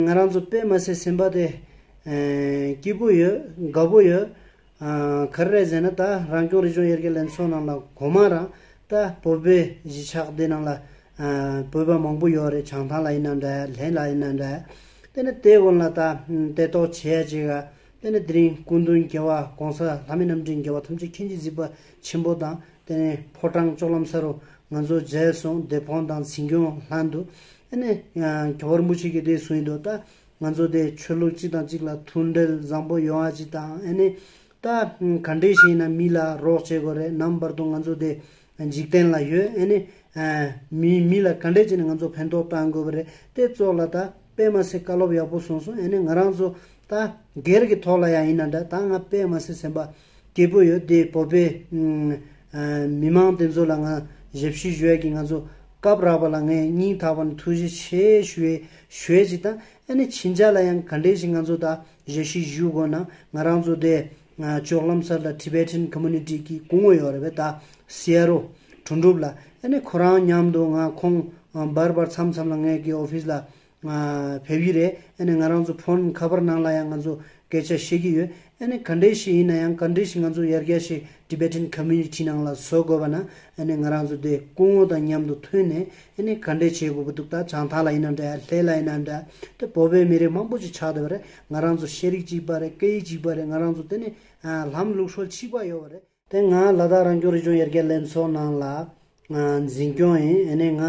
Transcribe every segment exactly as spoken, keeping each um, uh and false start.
ང་རང་ཚོ་དཔེ་མ་སྲིད་སེམས་པ་དེ་ཨ་སྐྱིད་པོ་ཡོད། དགའ་པོ་ཡོད། ཨ་ག་རེ་རེད་ཟེར་ན། ད་རང་སྐྱོང་རི་ལྗོངས་ཡར་རྒྱས་ལྷན་ཚོགས་ནང་ལ་གོ་མ་རང་ད་བོད་པའི་གཞིས་ཆགས་དེ་ནང་ལ་ཨ་བོད་པ་མང་པོ་ཡོད་རེད། བྱང་ཐང་ལ་ཡིན་ན་འདྲ། ལྷན་ལ་ཡིན་ན་འདྲ། དེ་ནས་དེ་སྔོན་ལ་ད་ལྟ་རྟོག་བྱེད་ཡ་ཅིག་ག་དེ་ནས་དེ་རིང་སྐུ་མདུན་རྒྱལ་བ་༸གོང་ས་ལྷ་མིའི་རྣམ་འདྲེན་རྒྱལ་བ་ཐམས་ཅད་མཁྱེན་ཅིང་གཟིགས་པ་ཆེན་པོ་དང་། དེ་ནས་ཕོ་བྲང་ལྕོག་ལམ་ས་རུ་ང་ཚོ་མཇལ་སོང་། སྡེ་དཔོན་དང་འཛིན་སྐྱོང་ལྷན་དུ། ཨ་ནི་རྒྱལ་བ་རིན་པོ་ཆེ་གིས་དེ་གསུངས་ཡིན་འདུག་ད་ང་ཚོ་དེ་ཆོས་ལུགས་གཅིག་དང་གཅིག་ལ་མཐུན་སྒྲིལ་བཟང་པོ་ཡོང་བ་ཅིག་དང་། ཨ་ནི་ད་ག་འདྲས་ཞིག་ཡིན་ན་མི་ལ་རོགས་བྱེད་དགོས་རེད། ནམ་བར་དུ་ང་ཚོ་དེ་འཇིག་རྟེན་ལ་ཡོད། ཨ་ནི་མི་མི་ལ་ག་འདྲས་བྱས་ནས་ང་ཚོ་ཕན་ཐོགས་བཏང་དགོས་པ་རེད། དེ་ཚོ་ལ་ད་དཔེ་མ་སྲིད་བཀའ་སློབ་ཡག་པོ་གསུངས་སོང་། ཨ་ནི་ང་རང་ཚོ་ད་སྒེར་གྱི་ཐོག་ལ་ཡང་ཡིན་ན་འདྲ། ད་ང་དཔེ་མ་སྲིད་སེམས་པ་སྐྱིད་པོ་ཡོད། དེ་བོད་པའི་ཨ་མི་མང་དེ་ཚོ་ལ་ང་ཞབས་ཕྱི་ཞུ་ཡ་གི་ང་ཚོ་སྐབས་རག་པ་ལ་ངས་སྙིང་ཐག་པ་ནས་ཐུགས་རྗེ་ཆེ་ཞུ་ཡས་ཞུ་ཡས་ཅིག་དང་། ཨ་ནི་ཕྱིན་ཆད་ལ་ཡང་ག་འདྲས་ཞིག་ང་ཚོ་ད་ཞབས་ཕྱི་ཞུ་དགོས་ན། ང་རང་ཚོ་དེ་ཨ་ལྕོག་ལམ་སར་ལ་Tibetan Community གི་སྐུ་ངོ་ཡོད་རེད་པས། ད་སི་ཨར་ཨོ་དོན་གྲུབ་ལགས། ཨ་ནི་ཁོ་རང་མཉམ་དུ་ང་ཁོང་ཨ་བར་བར་མཚམས་མཚམས་ལ་ངའི་གི་ཨོ་ཕིས་ལ་ཨ་ཕེབས་ཀྱི་རེད། ཨ་ནི་ང་རང་ཚོ་ཕོན་ཁ་པར་ནང་ལ་ཡང་ང་ཚོ་སྐད་ཆ་བཤད་ཀྱི་ཡོད། ཨ་ནི་ག་འདྲས་ཞིག་ཡིན་ན་ཡང་། ག་འདྲས་ཞིག་ང་ཚོ་ཡར་རྒྱས་ཤིག་Tibetan Community ནང་ལ་བཟོ་དགོས་པ་ན། ཨ་ནི་ང་རང་ཚོ་དེ་སྐུ་ངོ་དང་མཉམ་དུ་ཐུག་ནས། ཨ་ནི་ག་འདྲས་བྱེད་དགོས་པ་འདུག་ད་བྱང་ཐང་ལ་ཡིན་ན་འདྲ། ལྷན་ལ་ཡིན་ན་འདྲ། དེ་བོད་པའི་མི་རིགས་མང་པོ་ཅིག་ཆགས་བསྡད་པ་རེད། ང་རང་ཚོ་ཤེས་རིག་གཅིག་པ་རེད། སྐད་ཡིག་གཅིག་པ་རེད། ང་རང་ཚོ་དེ་ནི་ཨ་ལམ་ལུགས་སྲོལ་གཅིག་པ་ཡོད་པ་རེད། དེ་ང་ལ་དྭགས་རང་སྐྱོང་རི་ལྗོངས་ཡར་རྒྱས་ལྷན་ཚོགས་ནང་ལ་ང་འཛིན་སྐྱོང་ཡིན། ཨ་ནི་ང་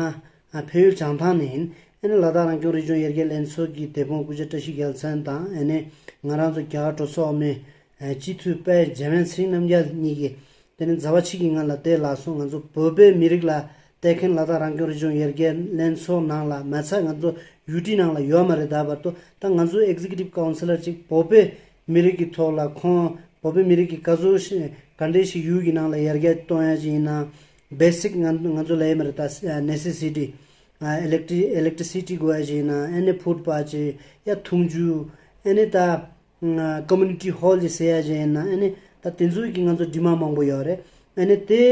ཕ་ཡུལ་བྱང་ཐང་ནས་ཡིན། ཨ་ནི་ལ་དྭགས་རང་སྐྱོང་རི་ལྗོངས་ཡར་རྒྱས་ལྷན་ཚོགས་ཀྱི་སྡེ་དཔོན་སྐུ་ཞབས་བཀྲ་ཤིས་རྒྱལ་མཚན་དང་། ཨ་ནི་ང་རང་ཚོ་རྒྱ་གར་གྲོས་ཚོགས་འོག་མའི་སྤྱི་འཐུས་དཔལ་འཇམ་དབྱངས་ཚེ་རིང་རྣམ་རྒྱལ་གཉིས་ཀྱིས། དེ་ནས་མཛའ་བ་གཅིག་གིས་ང་ལ་དེ་ལབ་སོང་། ང་ཚོ་བོད་པའི་མི་རིགས་ལ་བལྟས་མཁན་ལ་དྭགས་རང་སྐྱོང་རི་ལྗོངས་ཡར་རྒྱས་ལྷན་ཚོགས་ནང་ལ་མ་ཚད། ང་ཚོ་ཡུ་ཊི་ནང་ལ་ཡོད་མ་རེད། ད་བར་དུ་ད་ང་ཚོ་Executive Councillor གཅིག་བོད་པའི་མི་རིགས་ཀྱི་ཐོག་ལ་ཁོང་བོད་པའི་མི་རིགས་ཀྱི་ག་ཚོད་ཤི་ག་འདྲས་ཤིག་ཡུལ་གྱི་ནང་ལ་ཡར་རྒྱས་གཏོང་ཡ་ཅིག་ཡིན་ན། བེ་སིག་ང་ང་ཚོ་ལ་ཡོད་མ་རེད། ད་ནེ་སེ་སི་ཊི་ཨ་ཨི་ལེག་ཊི་ཨི་ལེག་ཊི་སི་ཊི་དགོས་ཡ་ཅིག་ཡིན་ན། ཨ་ནི་ཕུད་པ་ཅིག་ཡ་འཐུང་ཆུ། ཨ་ནི་ད་ཨ་Community Hall ཅིག་ཟེར་ཡ་ཅིག་ཡིན་ན། ཨ་ནི་ད་དེ་ཚོའི་གི་ང་ཚོ་ཌི་མཱནཌ་མང་པོ་ཡོད་རེད། ཨ་ནི་དེ་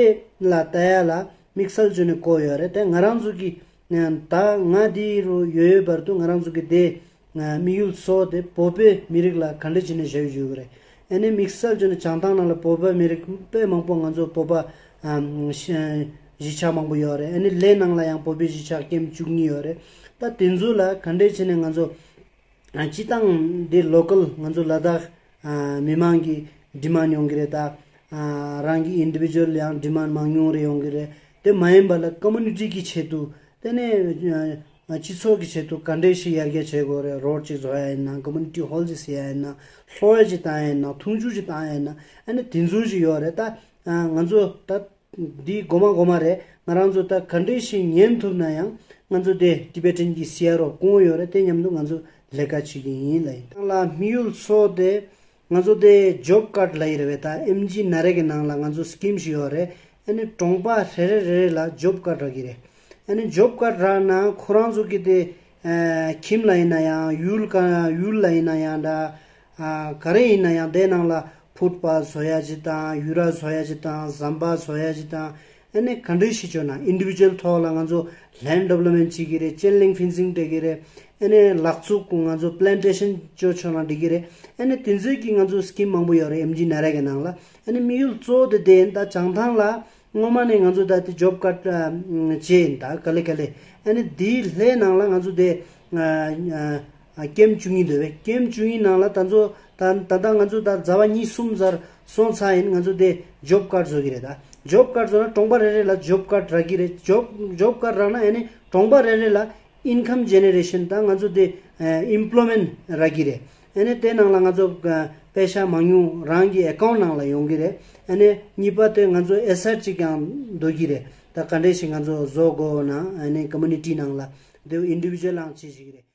ལ་ལྟ་ཡ་ལ་དམིགས་བསལ་བྱས་ནས་བསྐོས་ཡོད་རེད། དེ་ང་རང་ཚོ་གི་ད་ང་འདི་རུ་ཡོད་ཡོད་བར་དུ་ང་རང་ཚོ་གི་དེ་དམིགས་ཡུལ་གཙོ་བོ་དེ་བོད་པའི་མི་རིགས་ལ་ག་འདྲ་བྱས་ནས་ཞབས་ཞུ་དགོས་རེད། ཨ་ནི་དམིགས་བསལ་བྱས་ནས་བྱང་ཐང་ནང་ལ་བོད་པའི་མི་རིགས་དཔེ་མང་པོ། ང་ཚོ་བོད་པ་ཨ་གཞིས་ཆགས་མང་པོ་ཡོད་རེད། ཨ་ནི་གླེ་ནང་ལ་ཡང་བོད་པའི་གཞིས་ཆགས་ཀེམ་བཅུ་གཉིས་ཡོད་རེད། ད་དེ་ཚོ་ལ་ག་འདྲས་བྱས་ནས་ང་ཚོ་ཨ་སྤྱི་བཏང་འདི་ལོ་ཀལ་ང་ཚོ་ལ་དྭགས་ཨ་མི་མང་གི་ཌི་མཱནཌ་ཡོང་གི་རེད། ད་ཨ་རང་གི་ཨིན་ཌི་བི་ཇུ་ཨལ་ཡང་ཌི་མཱནཌ་མང་ཉུང་རེ་ཡོང་གི་རེད། དེ་མ་ཡིན་པ་ལ་ཀོ་མུ་ནི་ཊི་གི་ཆེད་དུ། དེ་ནས་ཨ་སྤྱི་ཚོགས་ཀྱི་ཆེད་དུ་ག་འདྲས་ཤིག་ཡར་རྒྱས་བྱེད་དགོས་རེད། རོཌ་ཅིག་བཟོ་ཡ་ཡིན་ན། ཀོ་མུ་ནི་ཊི་ཧོལ་ཅིག་ཟེར་ཡ་ཡིན་ན། གློག་ཡ་ཅིག་བཏང་ཡ་ཡིན་ན། འཐུང་ཆུ་ཅིག་བཏང་ཡ་ཡིན་ན། ཨ་ནི་དེ་ཚོ་ཞིག་ཡོད་རེད། ད་ཨ་ང་ཚོ་ད་འདི་མགོ་མ་མགོ་མ་རེད། ང་རང་ཚོ་ད་ག་འདྲས་ཤིག་ཉན་ཐུབ་ན་ཡང་། ང་ཚོ་དེ་ཊི་བེ་ཊན་གྱི་སི་ཨར་ཨོ་སྐུ་ངོ་ཡོད་རེད། དེ་མཉམ་དུ་ང་ཚོ་ལས་ཀ་བྱེད་ཀྱི་ཡིན་ལབ་ཡིན། ད་ལ་དམིགས་ཡུལ་གཙོ་བོ་དེ་ང་ཚོ་དེ་ཇོབ་ཀཱརཌ་ལབ་ཡི་རེད་པས། ད་ཨེམ་ཇི་ཨེན་ཨར་ཨའི་གི་ནང་ལ་ང་ཚོ་སི་ཀིམ་ཞིག་ཡོད་རེད། ཨ་ནི་གྲོང་པ་རེ་རེ་རེ་རེ་ལ་ཇོབ་ཀཱརཌ་རག་གི་རེད། ཨ་ནི་ཇོབ་ཀཱརཌ་རག་ན་ཁོ་རང་ཚོ་གི་དེ་ཨ་ཁྱིམ་ལ་ཡིན་ན་ཡང་། ཡུལ་ག་ཡུལ་ལ་ཡིན་ན་ཡང་འདྲ། ཨ་ག་རེ་ཡིན་ན་ཡང་། དེ་ནང་ལ་ཕུད་པ་བཟོ་ཡ་ཅིག་དང་། ཡུ་ར་བཟོ་ཡ་ཅིག་དང་། ཟམ་པ་བཟོ་ཡ་ཅིག་དང་། ཨ་ནི་ག་འདྲ་ཞིག་བྱུང་ན་ཨིན་ཌི་བི་ཇུ་ཨལ་ཐོག་ལ་ང་ཚོ་ལེནཌ་ཌི་ཝེ་ལོབ་མེནཊ་བྱེད་ཀྱི་རེད། ཅེན་ལིང་ཕེན་སིང་སྤྲད་ཀྱི་རེད། ཨ་ནི་ལག་བཙུགས་ང་ཚོ་པི་ལན་ཊེ་ཤན་བཅོ་ཆོག་ན་འགྲིག་གི་རེད། ཨ་ནི་དེ་ཚོའི་གི་ང་ཚོ་སི་ཀིམ་མང་པོ་ཡོད་རེད། ཨེམ་ཇི་ཨེན་ཨར་ཨའི་གི་ནང་ལ། ཨ་ནི་དམིགས་ཡུལ་གཙོ་བོ་དེ་དེ་ཡིན། ད་བྱང་ཐང་ལ་སྔོན་མ་ནས་ང་ཚོ་ད་དེ་ཇོབ་ཀཱརཌ་ཨ་བྱས་ཡིན། ད་ག་ལེ་ག་ལེ། ཨ་ནི་དེའི་ལྷའི་ནང་ལ་ང་ཚོ་དེ་ཨ་ཨ་ཀེམ་བཅུ་གཉིས་འདུག་པས། ཀེམ་བཅུ་གཉིས་ནང་ལ་ད་ཚོ་ད་ད་ལྟ་ང་ཚོ་ད་ཟླ་བ་གཉིས་གསུམ་ཙམ་སོང་ཚར་ཡིན། ང་ཚོ་དེ་ཇོབ་ཀཱརཌ་བཟོ་གི་རེད། ད་ཇོབ་ཀཱརཌ་བཟོ་ན་གྲོང་པ་རེ་རེ་ལ་ཇོབ་ཀཱརཌ་རག་གི་རེད། ཇོབ་ཇོབ་ཀཱརཌ་རག་ན་ཨ་ནི་གྲོང་པ་རེ་རེ་ལ་ཨིན་ཀམ་ཇེ་ནེ་རེ་ཤན། ད་ང་ཚོ་དེ་ཨེམ་པོ་ལོའི་མེནཊ་རག་གི་རེད། ཨ་ནི་དེ་ནང་ལ་ང་ཚོ་ཨ་པེ་ཤ་མང་ཉུང་རང་གི་ཨེ་ཀའུནཊ་ནང་ལ་ཡོང་གི་རེད། ཨ་ནི་གཉིས་པ་དེ་ང་ཚོ་ཨེ་སེཊ་ཅིག་ཀྱང་འདོད་ཀྱི་རེད། ད་ག་འདྲས་ཤིག་ང་ཚོ་བཟོ་དགོས་ན། ཨ་ནི་ཀོ་མུ་ནི་ཊི་ནང་ལ་དེ་ཨིན་ཌི་བི་ཇུ་ཨལ་ལའང་བྱེད་ཤེས་ཀྱི་རེད།